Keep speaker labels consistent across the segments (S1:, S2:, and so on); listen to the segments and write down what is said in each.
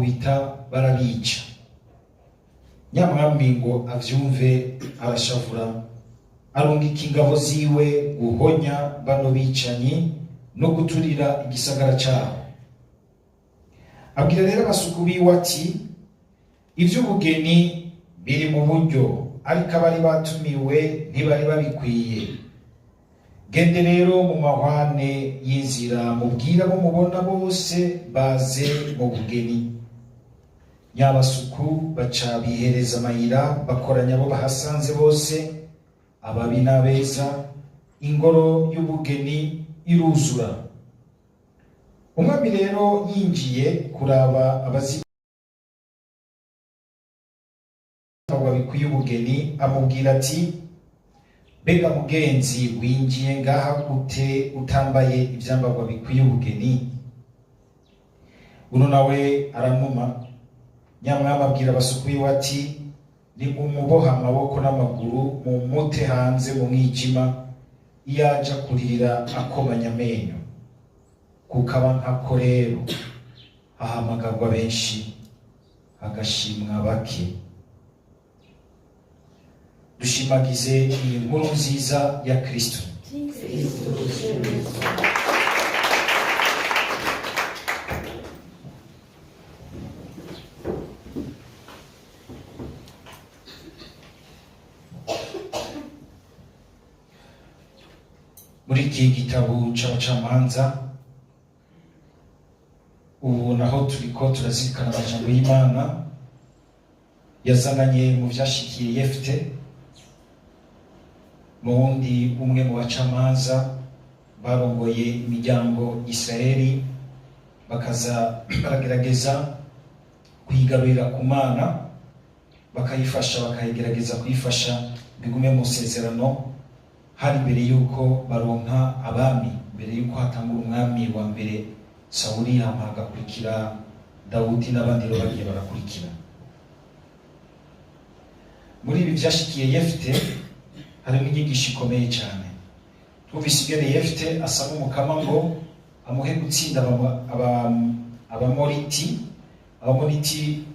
S1: Barabakubita, barabica. Nyamwami ngo avyumve, arashavura, arungika ingabo ziwe guhonya bano bicanyi no guturira igisagara cabo. Abwira rero abasuku biwe ati: "Ivy'ubugeni biri mu buryo, ariko abari batumiwe ntibari babikwiye. Gende rero mu mahwane y'inzira, mubwire abo mubona bose baze mu bugeni." Nyabasuku baca bihereza amayira, bakoranya abo bahasanze bose, ababi n'abeza, ingoro y'ubugeni iruzura. Umwami rero yinjiye kuraba abazi bikwiye ubugeni, amubwira ati: "Mbega mugenzi, winjiye ngaha gute utambaye ivyambarwa bikwiye ubugeni?" Uno nawe aranuma. Nyamwami abwira abasuku biwe ati: "Nimumuboha amaboko n'amaguru, mumute hanze mu mwijima, iyo aja kuririra akomanya amenyo. Kukaba nkako rero, hahamagarwa benshi, hagashimwa bake." Dushimagize iyi nkuru nziza ya Kristo.
S2: Kristo ushimizwe.
S1: Muri iki gitabo c'Abacamanza, ubu naho turiko turazirikana amajambo y'Imana yazananye mu vyashikiye Yefute, n'uwundi umwe mu bacamanza barongoye imiryango Israeli, bakaza baragerageza kuyigarurira ku Mana, bakayifasha, bakayigerageza kuyifasha bigume mu sezerano. Hari mbere yuko baronka abami, mbere yuko hatangura umwami wa mbere Sawuli, hama hagakurikira Dawudi n'abandi rero bagiye barakurikira. Muri ibi vyashikiye Yefute harimo inyigisho ikomeye cyane. Twumvise ingene Yefute asaba Umukama ngo amuhe gutsinda Abamoriti. Abamoriti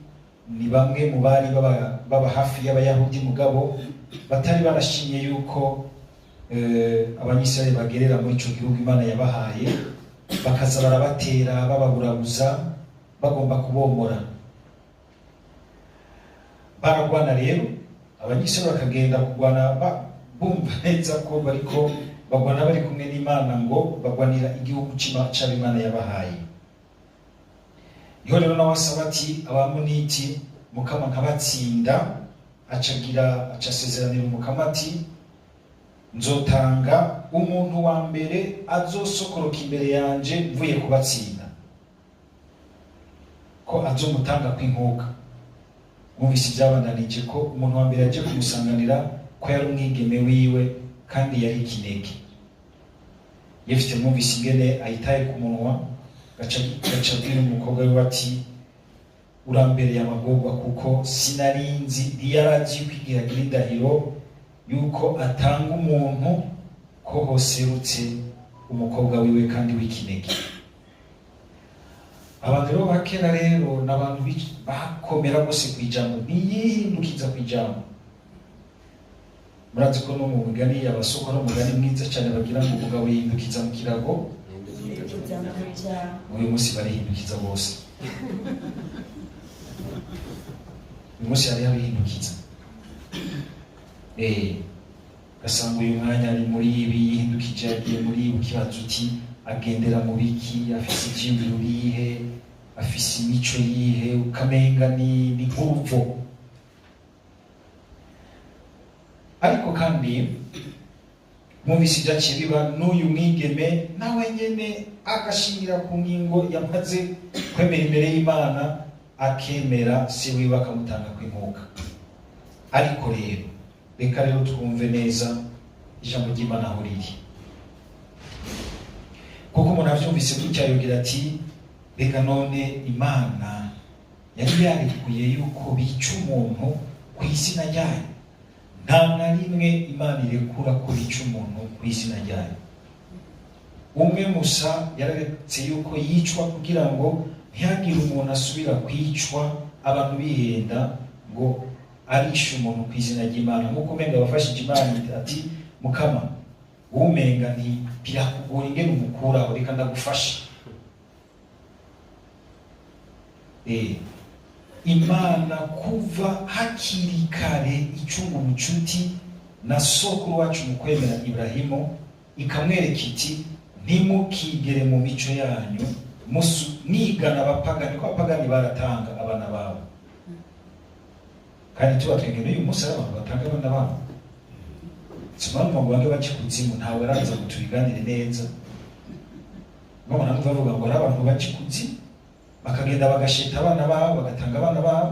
S1: ni bamwe mu bari baba hafi y'Abayahudi, mugabo batari barashimye yuko Abanyisirayeli bagerera muri ico gihugu Imana yabahaye, bakaza barabatera, bababurabuza, bagomba kubomora. Baragwana rero, Abanyisirayeli bakagenda kugwana bumva neza ko bariko bagwana bari kumwe n'Imana, ngo bagwanira igihugu c'abo Imana yabahaye. Niho rero nawe asaba ati: "Abamoniti, Mukama, nkabatsinda." Acagira acasezeranira Umukama ati: "Nzotanga umuntu wa mbere azosokoroka imbere yanje mvuye kubatsinda, ko azomutanga kw'inkuka." Mwumvise ibyabandanije, ko umuntu wa mbere yaje kumusanganira ko yari umwigeme wiwe kandi yari ikinege. Yefite mwumvise ingene ayitaye ku munwa, gaca abwira umukobwa wiwe ati: "Urambereye amagorwa, kuko sinarinzi." Ntiyarazi yuko igihe agira indahiro yuko atanga umuntu, ko hoserutse umukobwa wiwe kandi w'ikinege. Abantu rero ba kera rero ni abantu bakomera rwose ku ijambo, ntiyihindukiza ku ijambo. Murazi ko no mu mugani abasoko ari umugani mwiza cyane bagira ngo: "Umugabo yihindukiza mu kirago." Uyu munsi barihindukiza bose. Uyu munsi hariho abihindukiza, ugasanga uyu mwanya ari muri ibi, yihindukije agiye muri ibi, ukibaza uti: "Agendera mu biki? Afise ivyiyumviro bihe? Afise imico yihe?" Ukamenga ni nk'uruvo. Ariko kandi mwumvise ibyaciye biba n'uyu mwigeme, nawe nyene agashingira ku ngingo yamaze kwemera imbere y'Imana, akemera se wiwe akamutanga kw'inkuka. Ariko rero reka rero twumve neza ijambo ry'Imana aho riri, kuko umuntu avyumvise gutya yogira ati: "Reka none Imana yari yarekuye yuko bica umuntu ku izina ryayo?" Nta na rimwe Imana irekura ko bica umuntu ku izina ryayo. Umwe Musa yararetse yuko yicwa kugira ngo Ntihagire umuntu asubira kwicwa abantu bihenda ngo arishe umuntu ku izina ry'Imana, nk'uko umenga abafashije Imana ati: "Mukama, umenga nti birakugora ingene umukuraho, reka ndagufashe." Imana kuva hakiri kare icunga ubucuti na sokuru wacu mu kwemera Ibrahimu, ikamwereka iti: "Ntimukigere mu mico yanyu mwigana abapagani, ko abapagani baratanga abana babo." Kandi tuba twenge n'uyu munsi hari abantu batanga abana babo. Simama ngo bange bace kuzimu, ntawe araza ngo tubiganire neza. Ngoma namwe bavuga ngo hari abantu baca ikuzimu, bakagenda bagasheta abana babo, bagatanga abana babo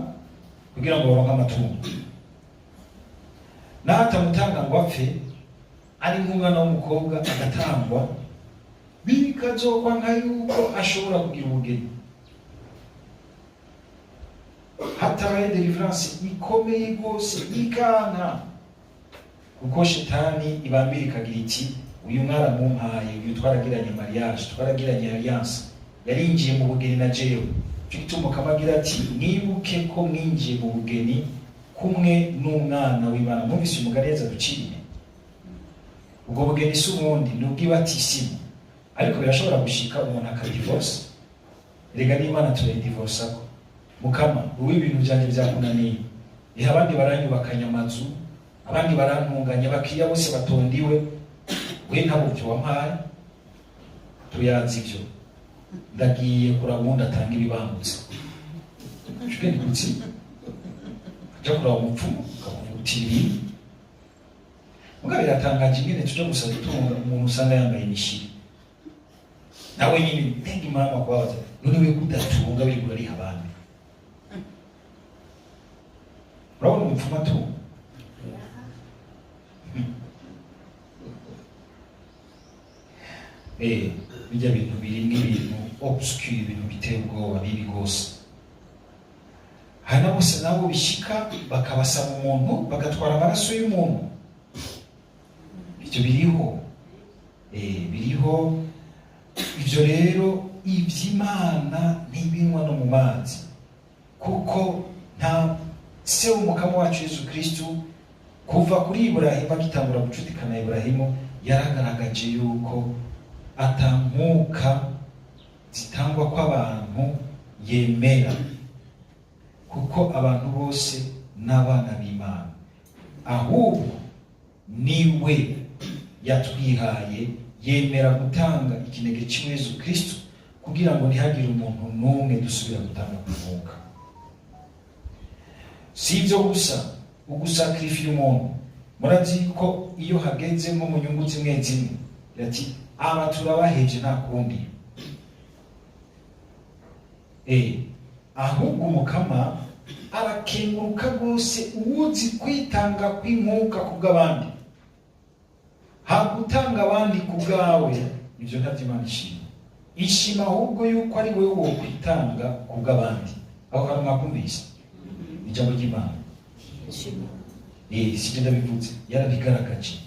S1: kugira ngo baronke amatungo. Natamutanga ngo apfe, ari nk'umwana w'umukobwa agatangwa, bikazokwa nka yuko ashobora kugira ubugeni. Hatabaye deliverance ikomeye rwose ikanka, kuko shetani ibambira ikagira iti: "Uyu mwana mumpaye, uyu twaragiranye mariage, twaragiranye alliance, yarinjiye mu bugeni na jewe." Cyo gituma kamagira ati: "Mwibuke ko mwinjiye mu bugeni kumwe n'umwana w'Imana." Mwumvise umugani yeza duciye. Ubwo bugeni si ubundi, ni ubw'ibatisimu. Ariko birashobora gushika umuntu akadivorce. Erega n'Imana turayidivorsako. "Mukama, wowe ibintu byanjye byakunaniye, iha abandi, baranyubakanya amazu, abandi barantunganya, abakiriya bose batondiwe, we ntabwo byo wampaye, tuyazi ibyo, ndagiye kuraba uwundi atanga ibibangutse." Ugenda ikuzimu, uja kuraba umupfumu akakuvugutira ibintu. Mugabo biratangaje ingene tuja gusa gutunga umuntu usanga yambaye imishiri nawe nyine. Mbega impamvu akubabaza none we kudatunga, biriko urariha abandi? Urabona umupfumu atunga? Bijya bintu birimwo ibintu obscur, ibintu biteye ubwoba, bibi rwose. Hari na bose nabo bishika bakabasaba umuntu, bagatwara amaraso y'umuntu. Ibyo biriho, biriho ibyo. Rero iby'Imana ntibinywa no mu mazi, kuko nta se w'umukama wacu Yesu Kristu, kuva kuri Iburahimu agitangura gucutikana Iburahimu, yaragaragaje yuko atankuka zitangwa kw'abantu yemera, kuko abantu bose n'abana b'Imana, ahubwo niwe yatwihaye, yemera gutanga ikinege cy'Yesu Yesu Kristo kugira ngo ntihagire umuntu n'umwe dusubira gutanga kuvuka. Si ibyo gusa, ugusakrifiya umuntu, murazi ko iyo hageze nko mu nyungu zimwe zimwe, ati: "Aba turabaheje, nta kundi." Ahubwo umukama arakenguruka rwose uwuzi kwitanga kw'inkuka ku bw'abandi, gutanga abandi ku bwawe. Ibyo ntabyo Imana ishima. Ishima ahubwo yuko ari wowe wokwitanga ku bw'abandi. Aho kantu mwakumvise ijambo ry'Imana? Sibyo ndabivuze, yarabigaragaje.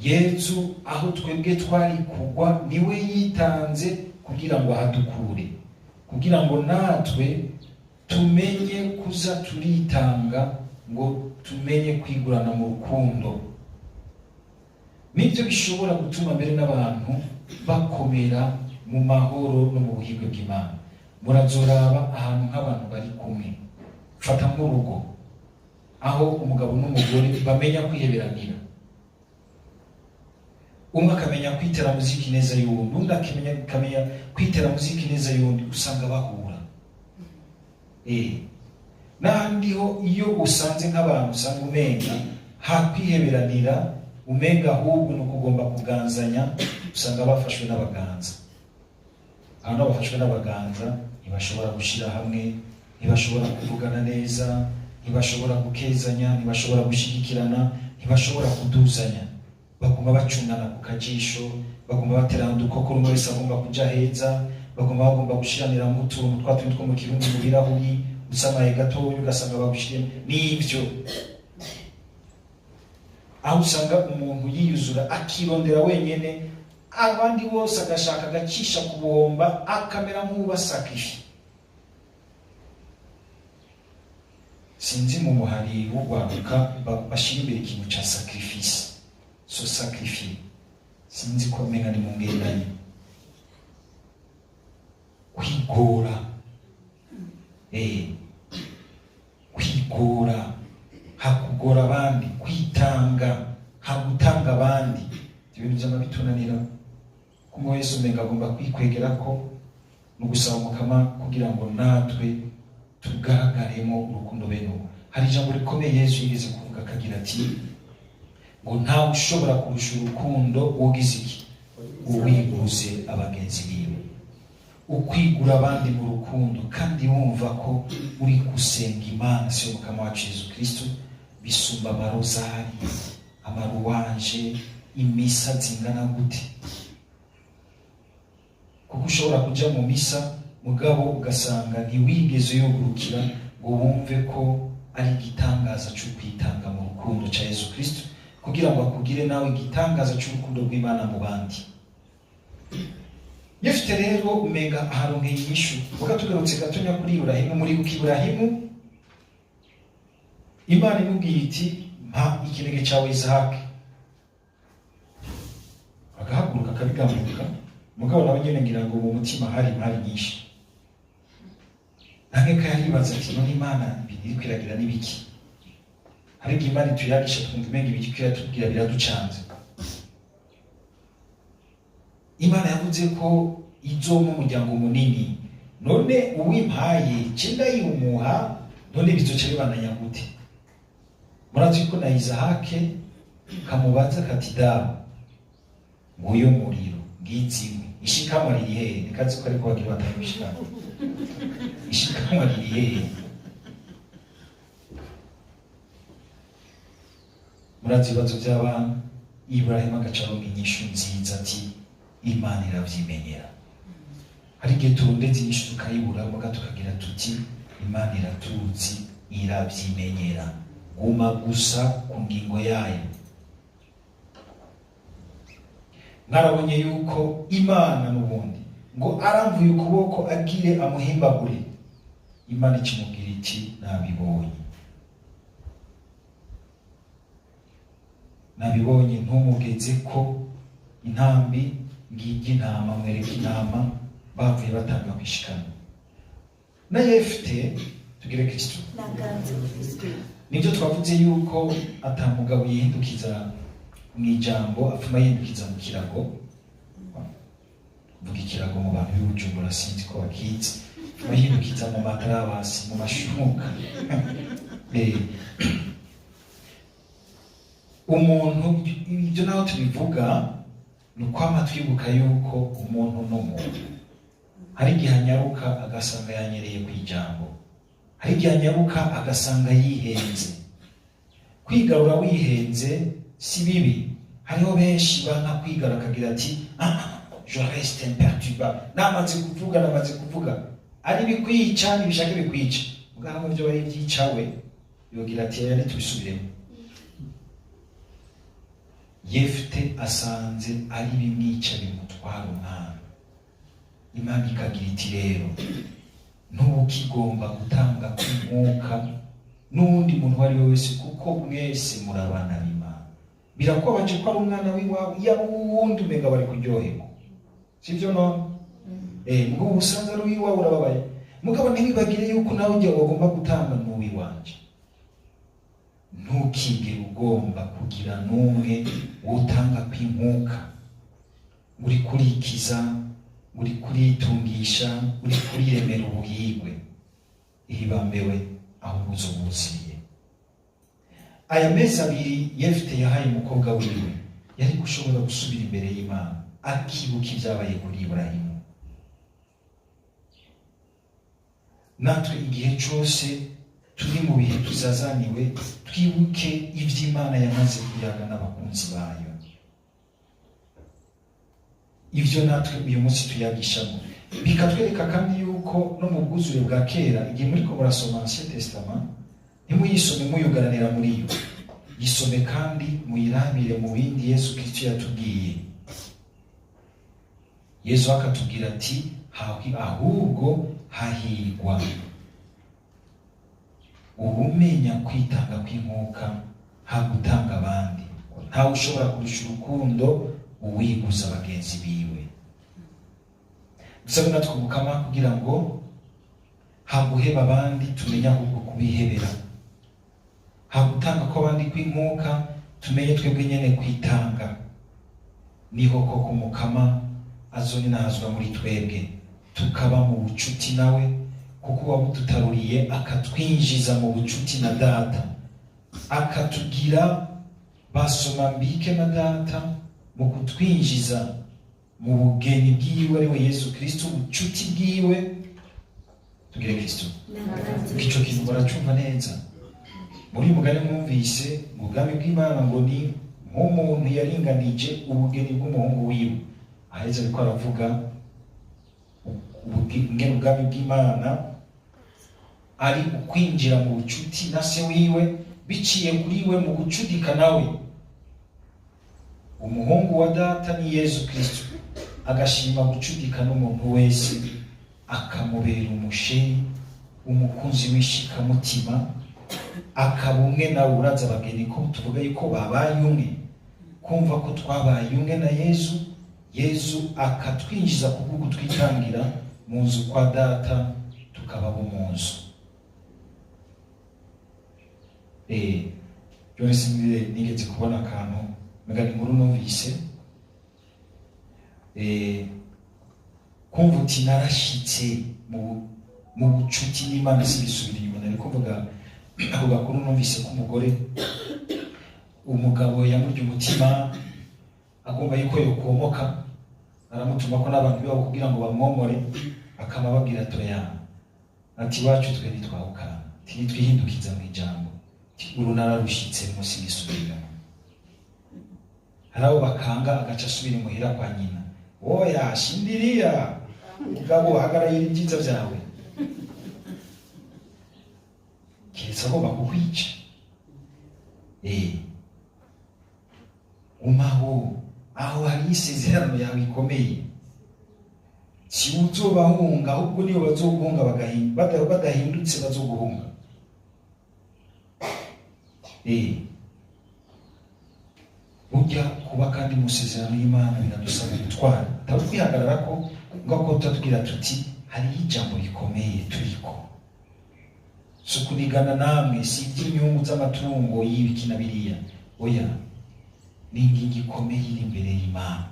S1: Yezu, aho twebwe twari kugwa, niwe yitanze kugira ngo ahadukure, kugira ngo natwe tumenye kuza turitanga, ngo tumenye kwigurana mu rukundo. Nibyo bishobora gutuma mbere n'abantu bakomera mu mahoro no mu buhirwe bw'Imana. Murazoraba ahantu nk'abantu bari kumwe, fata nk'urugo aho umugabo n'umugore bamenya kwiheberanira, umwe akamenya kwitera muziki neza y'uwundi, undi akamenya kwitera muziki neza y'uwundi, usanga bahura. N'ahandi ho iyo usanze nk'abantu usanga umenga hakwiheberanira, umenga ahubwo ni ukugomba kuganzanya, usanga bafashwe n'abaganza. Abantu bafashwe n'abaganza ntibashobora gushyira hamwe, ntibashobora kuvugana neza, ntibashobora gukezanya, ntibashobora gushyigikirana, ntibashobora kuduzanya. Baguma bacungana ku kajisho, baguma baterana udukokora, umwe wese agomba kuja heza, baguma bagomba gushiraniramo utuntu twa tundi two mu Kirundi mu birahuri, usamaye gatoya ugasanga bagushiriyemo. N'ibyo aho usanga umuntu yiyuzura, akirondera wenyene. Abandi bose agashaka agacisha ku buhomba, akamera nk'ubasakifi. Sinzi mu muhari w'urwaruka bashyira imbere ikintu ca sacrifice, se sacrifier. Sinzi ko umenga ni mu ngendanye kwigora, kwigora hakugora abandi, kwitanga hagutanga abandi. Ibyo bintu vyama bitunanira. Kumwe wese umenga agomba kwikwegera ko no gusaba Mukama kugira ngo natwe tugaragaremo urukundo bene ubu. Hari ijambo rikomeye Yesu yigeze kuvuga, akagira ati ngo ntawe ushobora kurusha urukundo ugize iki? Uwiguze abagenzi biwe. Ukwigura abandi mu rukundo kandi wumva ko uri gusenga Imana si Mukama wacu Yesu Kristo, bisumba amarozari, amaruwanje, imisa zingana gute. Kuko ushobora kuja mu misa, mugabo ugasanga ntiwigeze uyugurukira ngo wumve ko ari igitangaza cyo kwitanga mu rukundo cya Yesu Kristo, kugira ngo akugire nawe igitangaza cy'urukundo rw'Imana mu bandi. Yefute rero umenga aharonkeye inyishu. Muga tugarutse gatonya kuri Iburahimu, muribuka Iburahimu, Imana imubwiye iti: "Mpa ikinege cyawe Isahaki." Agahaguruka akabigambuka, mugabo nawe nyene ngira ngo mu mutima hari imari nyinshi. Ntankeka yaribaza ati: "None Imana ibintu iri kwiragira n'ibiki?" Hari igihe Imana ituyagisha twumva umenga ibiki iratubwira biraducanze. Imana yavuze ko izompa umuryango munini, none uwimpaye ce ndayiwumuha, none bizoca bibandanya gute? Murazi ko na Isahake kamubaza kati: "Dawe, nguyo muriro, ngiziwe, ishikamwa riri hehe?" Nikazi ko ariko bagira batanga ishikamwa. Ishikamwa riri hehe? Murazi ibibazo by'abana. Ibrahim agaca aronka inyishu nziza ati: "Imana iravyimenyera." Hari igihe turondeza inyishu tukayibura, muga tukagira tuti: "Imana iratuzi, iravyimenyera, guma gusa ku ngingo yayo." Mwarabonye yuko Imana n'ubundi ngo aramvuye ukuboko agire amuhimbagure, Imana ikimubwira iti: "Nabibonye, nabibonye, ntumugeze ko intambi, ngigi intama, mwereke intama." Bavuye batanga kwishikana na Yefute. Tugire Kristo.
S2: Naganze Kristo.
S1: Nibyo twavuze yuko atamugabo yihindukiza mu ijambo, apfuma yihindukiza mu kirago. Mvuga ikirago mu bantu b'Ibujumbura, sinzi ko bakizi. Apfuma yihindukiza mu matarabasi, mu mashuka. Umuntu ibyo naho tubivuga ni ukwama twibuka yuko umuntu n'umuntu hari igihe anyaruka agasanga yanyereye ku ijambo, hari igihe anyaruka agasanga yihenze. Kwigarura wihenze si bibi. Hariho benshi banka kwigarura, akagira ati: "Ah, je reste imperturbable, namaze kuvuga, namaze kuvuga, ari bikwica ntibishake bikwica." Mugabo byo bari byicawe yogira ati: "Yari tubisubiremo." Yefute asanze ari bimwica, bimutwara umwana. Imana ikagira iti: "Rero ntubukigomba gutanga k'umwuka n'uwundi muntu uwo ari we wese, kuko mwese murabana b'Imana." Birakubabaje ko ari umwana w'iwawe, yaba uwundi umenga bari kuryoherwa, sibyo? None mugabo ubusanzwe ari uw'iwawe urababaye. Mugabo ntiwibagire yuko nawe ujya wagomba gutanga n'uw'iwanje. Ntukigere ugomba kugira n'umwe wotanga kw'inkuka, uri kurikiza, uri kuritungisha, uri kuriremera ubuhigwe. Ihibambewe ahubwo uzobuziriye. Aya mezi abiri Yefute yahaye umukobwa wiwe, yari gushobora gusubira imbere y'Imana akibuka ibyabaye kuri Iburahimu. Natwe igihe cyose turi mu bihe tuzazaniwe, twibuke iby'Imana yamaze kuyaga n'abakunzi bayo, ibyo natwe uyu munsi tuyagishamo. Bikatwereka kandi yuko no mu bwuzure bwa kera, igihe muriko murasoma Ancien Testament, ntimuyisome muyugaranira muri yo, yisome kandi muyirabire mu bindi Yesu Kristo yatubwiye. Yezu akatubwira ati ahubwo hahigwa ubumenya kwitanga kw'inkuka hagutanga abandi. Ntawe ushobora kurusha urukundo uwiguza bagenzi biwe. Dusabe natwe Umukama kugira ngo haguheba abandi tumenye ahubwo kubihebera, hagutanga kw'abandi kw'inkuka tumenye twebwe nyene kwitanga. Niho koko Umukama azoninahazwa muri twebwe, tukaba mu bucuti nawe, kuko wabudutaruriye akatwinjiza mu bucuti na Data, akatugira basoma mbike na Data mu kutwinjiza mu bugeni bwiwe, ariwe Yesu Kristo, ubucuti bwiwe. Tugire Kristo. Ico kintu baracumva neza muri uyu mugani mwumvise ngo ubwami bw'Imana ngo ni nk'umuntu yaringanije ubugeni bw'umuhungu wiwe. Aheza ariko aravuga ingene ubwami bw'Imana ari ukwinjira mu bucuti na se wiwe biciye kuri we mu gucudika nawe. Umuhungu wa Data ni Yesu Kristo, agashima gucudika n'umuntu wese, akamubera umusheri, umukunzi w'ishikamutima, akaba umwe nawe. Uraza abageni ko tuvuga yuko babaye umwe, kumva ko twabaye umwe na Yezu, Yezu akatwinjiza kubwo kutwitangira mu nzu kwa Data, tukaba bo mu nzu. Byose nigeze kubona akantu mugani inkuru numvise, kumva uti narashitse mu bucuti n'Imana, sigisubira inyuma. Nari kuvuga ako gakuru numvise k'umugore, umugabo yamurya umutima agomba yuko yokomoka, aramutuma ko n'abantu babo kugira ngo bamwomore, akaba ababwira atoya ati iwacu twe ntitwahukana, ati ntitwihindukiza mu ijambo, ati uru nararushitse munsi gisubira. Hari abo bakanga agaca asubira imuhira kwa nyina. Oya, shindiriya mugabo, hagararira ibyiza byawe, keretse agomba kukwica. Umaho aho hari isezerano yawe ikomeye, si uzobahunga, ahubwo niyo bazoguhunga, badahindutse bazoguhunga. Burya kuba kandi mu isezerano y'Imana biradusaba gutwara, atari kwihagarara ko ngo ko tutatubwira tuti hariho ijambo rikomeye turiko, si ukunigana namwe, si iby'inyungu z'amatungo y'ibiki na biriya, oya, ni ingingo ikomeye iri imbere y'Imana.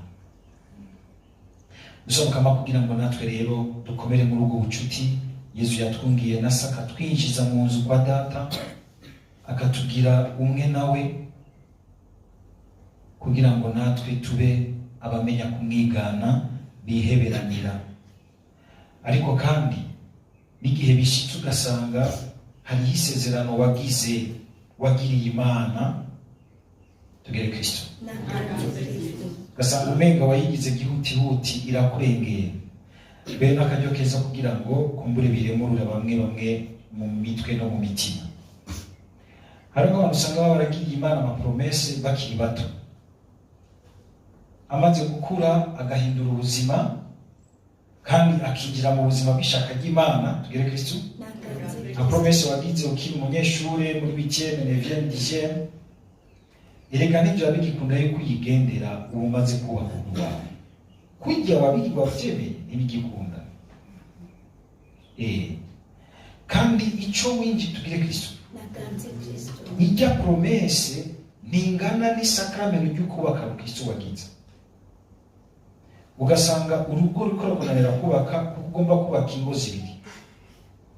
S1: Dusaba kugira ngo natwe rero dukomere muri ubwo bucuti Yezu yatwungiye na se, akatwinjiza mu nzu kwa Data, akatugira umwe nawe, kugira ngo natwe tube abamenya kumwigana biheberanira. Ariko kandi n'igihe bishitse ugasanga hariho isezerano wagize, wagiriye Imana, tugere Kristo, ugasanga umenga wayigize gihutihuti irakurengeye, mbere n'akaryo keza kugira ngo kumbure biremurura bamwe bamwe mu mitwe no mu mitima. Hari nk'abantu usanga baba baragiriye Imana amapromesses bakiri bato, amaze gukura agahindura ubuzima kandi akinjira mu buzima bw'ishaka ry'Imana. Tugere Kristo. Nka promesse wagize ukiri umunyeshure muri huitième, neuvième, dixième, erega nivyo bigikunda yuko uyigendera uba umaze kubaka urugo wawe. Kurya wavyemeye ntibigikunda. Kandi ico winji, tugire Kristo, ijya promesse ntingana n'isakramento ry'ukubaka Kristo wagize. Ugasanga urugo ruriko rukunanira kubaka kuko ugomba kubaka ingo zibiri: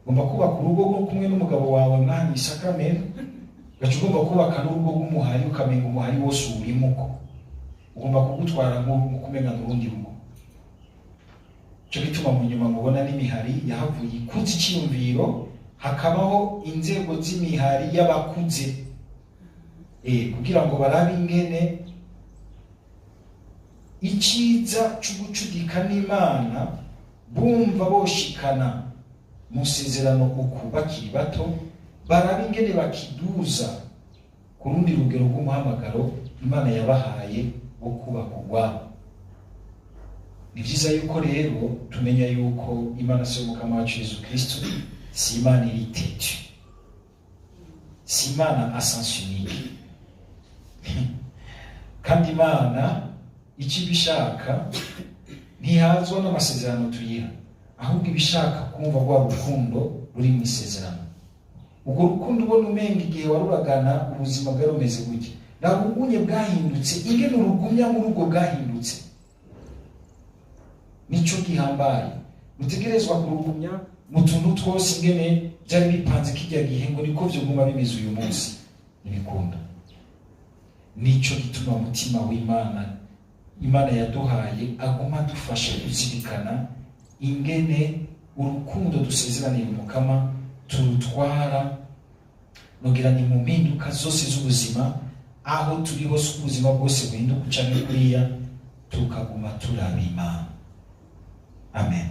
S1: ugomba kubaka urugo rwo kumwe n'umugabo wawe mwanya isakramento, ugaca ugomba kubaka n'urugo rw'umuhari, ukamenga umuhari wose uwurimo uko ugomba kugutwara nk'uko umenga n'urundi rugo. Cyo gituma mu nyuma mubona n'imihari yahavuye ikuze icyiyumviro, hakabaho inzego z'imihari y'abakuze, kugira ngo barabe ingene iciza cyo gucudika n'Imana bumva boshikana mu isezerano uku bakiri bato, barabe ingene bakiduza ku rundi rugero rw'umuhamagaro Imana yabahaye wo kubaka urwabo. Ni byiza yuko rero tumenya yuko Imana se y'Umukama wacu Yezu Kristo si Imana iri têtue, si Imana à sens unique. Kandi Imana icyo ibishaka ntihazwa n'amasezerano tuyiha, ahubwo ibishaka kumva rwa rukundo ruri mu isezerano. Urwo rukundo ubona umenga igihe waruragana ubuzima bwari bumeze gutya, ntabwo ubunye bwahindutse. Ingene urugumya muri ubwo bwahindutse nico gihambaye. Mutegerezwa kurugumya mu tuntu twose. Ingene byari bipanze kijya gihe ngo niko vyoguma bimeze uyu munsi, ntibikunda. Nico gituma umutima w'Imana, Imana yaduhaye, aguma adufasha kuzirikana ingene urukundo dusezeraniye Umukama turutwara nogira ni mu mpinduka zose z'ubuzima, aho turi hose, ubuzima bwose buhinduka canke kuriya, tukaguma turaba Imana. Amen.